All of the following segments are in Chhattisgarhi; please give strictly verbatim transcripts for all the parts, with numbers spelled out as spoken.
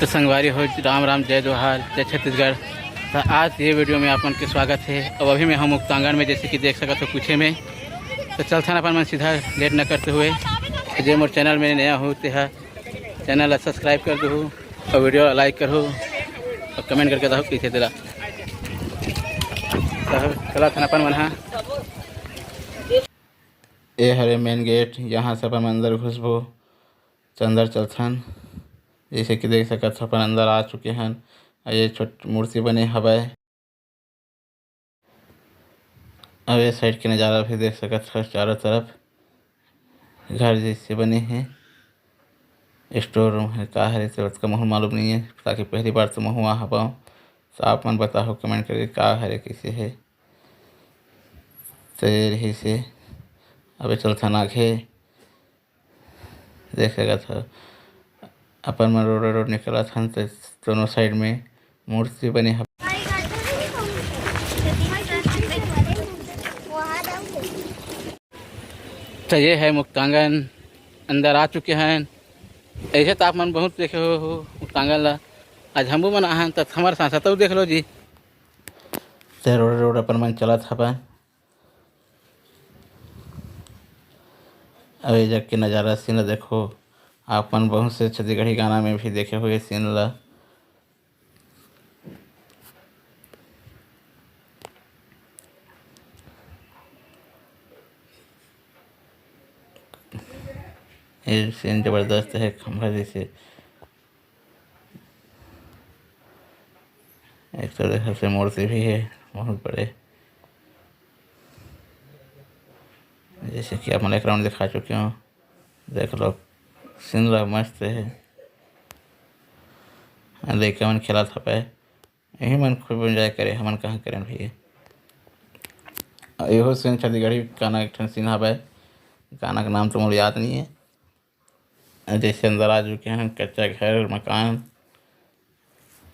तो संगवारी हो, राम राम, जय जोहार, जय छत्तीसगढ़। तो आज ये वीडियो में आप मन के स्वागत है। अब अभी मैं हम मुक्तांगन में, जैसे कि देख सकत हो पीछे में। तो चलथन अपन मन सीधा, लेट न करते हुए। तो जे मोर चैनल में नया हो, ते हा चैनल ला सब्सक्राइब कर दो और वीडियो ला लाइक करो और कमेंट करके बताओ कैसे तेला। तो चलथन अपन मन हा। ए हरे मेन गेट, यहाँ से अपन अंदर घुसबो, अंदर चलथन। जैसे कि देख सकत हो, अपन अंदर आ चुके हन। अउ ये छोट मूर्ति बने हवय। अउ ये साइड के नजारा भी देख सकत हो, चारों तरफ घर जैसे बने हे। स्टोर रूम हे, का हरे, तो ओतका महू मालूम नहीं है, ताकि पहली बार तो महू आ हवं। तो आप मन बताओ कमेंट करके, का हरे, कैसे है। तो ये रही से, अबे चलथन आगे। देख सकत हो, अपन मन रोड रोड निकलत हन, तो दोनों साइड में मूर्ति बने हवे। तो ये है मुक्तांगन, अंदर आ चुके हैं। ऐसे तो आप मन बहुत देखे हो, हो मुक्तांगन ला। आज हमू मन आहन, तो हमारे साथ साथ देख लो जी। तो रोड रोड अपन मन चलत हवन। अब ये जग के नज़ारा सीन ला देखो, आप मन बहुत से छत्तीसगढ़ी गाना में भी देखे हुए सीन ला। ये सीन जबरदस्त है, खंभा जैसे। एक तो देखो से मूर्ति भी है बहुत बड़े, जैसे कि आप मन एक राउंड दिखा चुके हो। देख लो, सीन ला मस्त है। लइका मन खेलत हवय, यही मन खूब एंजॉय करे, हमन कहाँ करेन भैया। एहो सीन छत्तीसगढ़ी गाना एक ठन सीन हवय, गाना के नाम तो मोला याद नहीं है। जैसे अंदर आ चुके हैं, कच्चा घर, मकान,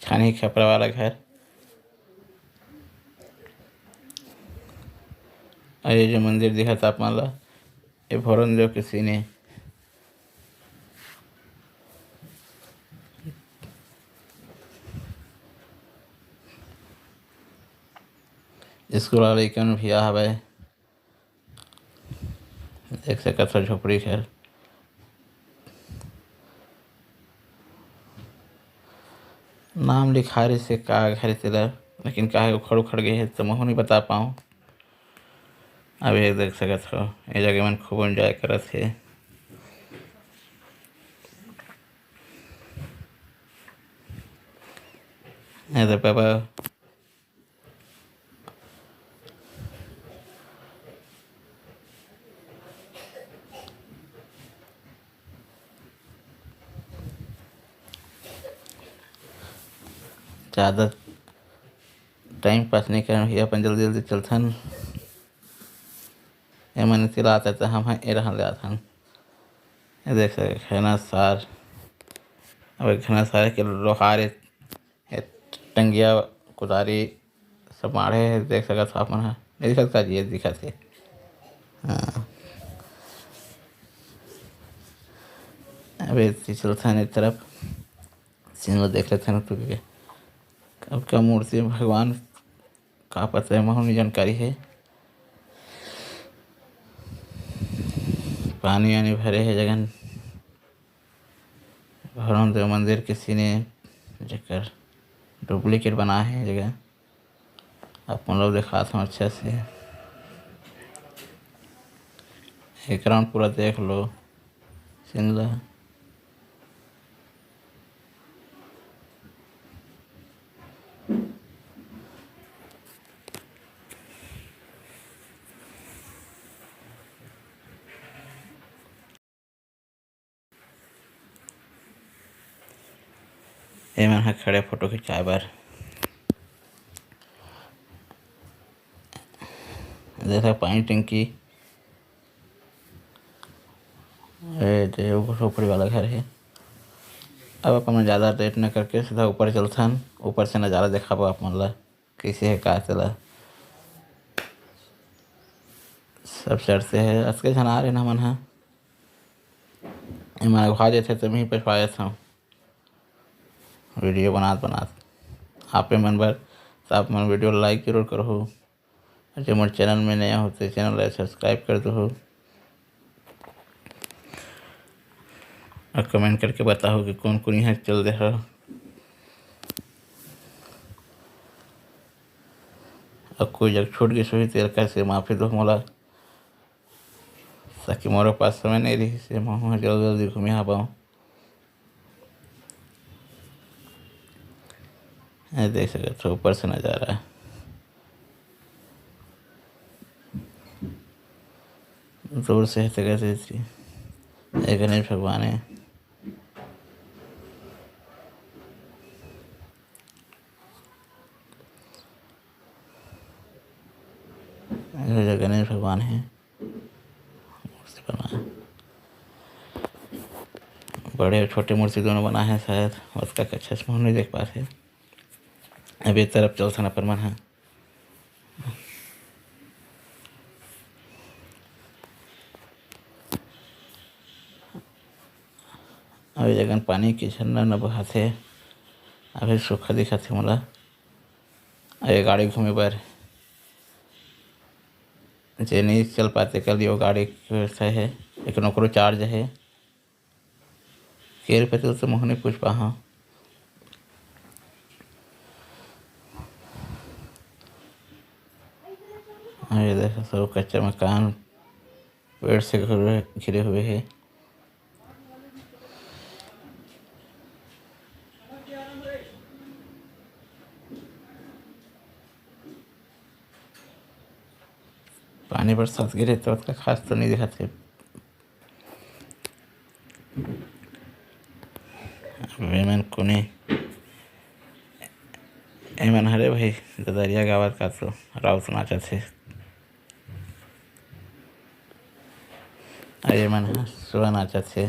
छानी खपरा वाला घर। अउ ये जो मंदिर दिखत आप मन ला, ये भोरन देव के सीन ए। स्कूल वाले लइका मन भी आ हवय। देख सकत हो झोपड़ी घर। नाम लिखा रहिस हे का घर तेला, लेकिन काहे उखड़ उखड़ गे हे त महू नहीं बता पाऊँ। अब ये देख सकत हो, ये जगह मन खूब एंजॉय करत हे। ये तो पापा ज़्यादा टाइम पास नहीं करन भैया, अपन जल्दी जल्दी चलथन। ये मन चिल्लात हे त हम ह ए रहन ले आथन। ये देख सकत घना सार, अब घना सार के लोहार ए, ए टंगिया कुदारी सब माढ़े हे, देख सकत हो आप मन ह। नहीं दिखत का जी? ये दिखत हे। हाँ। अब ये चलथन एक तरफ, सीन ला देख लेथन तो के। अब का मूर्ति भगवान का पता है, महू नहीं जानकारी है। पानी वानी भरे हे जगन। भरम देव मंदिर के सीन ए, जेकर डुप्लीकेट बना हे जगह। आप मन लोग दिखात हूँ अच्छा से। एक राउंड पूरा देख लो सीन ला। ये मन ह खड़े फोटो खिंचाए बर। देखा पानी टंकी। ए, जे वो झोपड़ी वाला घर हे। अब अपन मन ज़्यादा लेट न करके सीधा ऊपर चलथन, ऊपर से नज़ारा देखाबो आप मन ला, कैसे हे का तेला। सब चढ़ते हे, अतके झन आ रहे ना मन ह। एमन अघवा देथे त मैं ही पछवा जाथव। वीडियो बनात बनात। आप मन बर, तो आप मन वीडियो ला लाइक जरूर करहू। और जो मोर चैनल में नया हो, तो चैनल ला सब्सक्राइब कर दो और कमेंट करके बताओ कि कौन कौन यहाँ चल दे हो। और कोई जग छूट गई होही, तेर कैसे माफी दो मोला, ताकि मोरे पास समय नहीं रही से मैं जल्दी जल्दी घूमे आ पाऊँ। ये देख सकत हो ऊपर से नज़ारा, दूर से है तो कैसे थी। ये गणेश भगवान है, ये गणेश भगवान है, मूर्ति बना है। बड़े और छोटे मूर्ति दोनों बना है शायद, उसका अच्छा से नहीं देख पा रहे। अब ये तरफ चलथन अपन मन ह। अब ये जगन पानी के झरना न बहाथे, अभी सूखा दिखत हे मोला। अब ये गाड़ी घूमे बर जे नहीं चल पाते, कर दियो गाड़ी के व्यवस्था है, लेकिन ओकरो चार्ज है। के रुपये तो मोहनी पूछ पाहा। ये देखो सब कच्चा मकान पेड़ से घिरे घिरे हुए है। पानी बरसात गिरे तो ओतका खास तो नहीं दिखत है। अब एमन कोने, एमन हरे भाई ददरिया गावत का तो राउत नाचत हे। अउ एमन ह सुआ नाचत हे।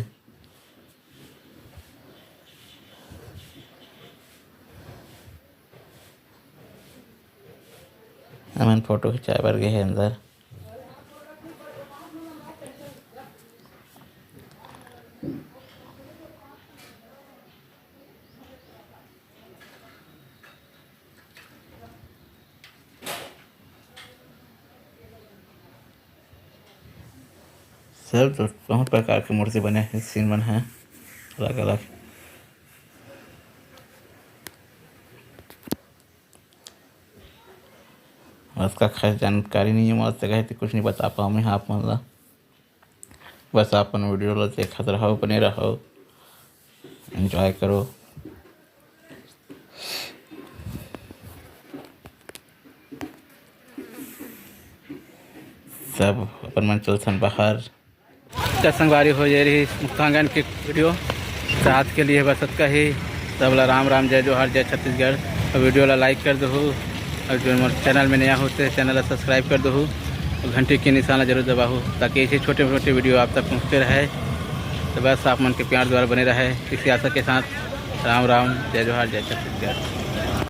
एमन फोटो खिंचाए बर गे हे अंदर। सब तो बहुत प्रकार के मूर्ति बने हे, सीन मन हे अलग-अलग। ओतका खास जानकारी नहीं हे मोला, ते कहे ते कुछ नहीं बता पाओ मैं आप मन ला। बस अपन वीडियो ला देखत रहो, बने रहो, एंजॉय करो। सब अपन मन चलथन बाहर। त संगवारी हो, ये रही मुक्तांगन के वीडियो। त आज के लिए बस अतका ही। सबला राम राम, जय जोहार, जय छत्तीसगढ़। और वीडियो ला लाइक कर दो, और जो मोर चैनल में नया हो ते चैनल ला सब्सक्राइब कर दो, और घंटी के निशान ला जरूर दबाओ, ताकि ऐसे छोटे छोटे वीडियो आप तक पहुँचते रहे। तो बस आप मन के प्यार द्वारा बने रहे, इसी आशा के साथ राम राम, जय जोहार, जय छत्तीसगढ़।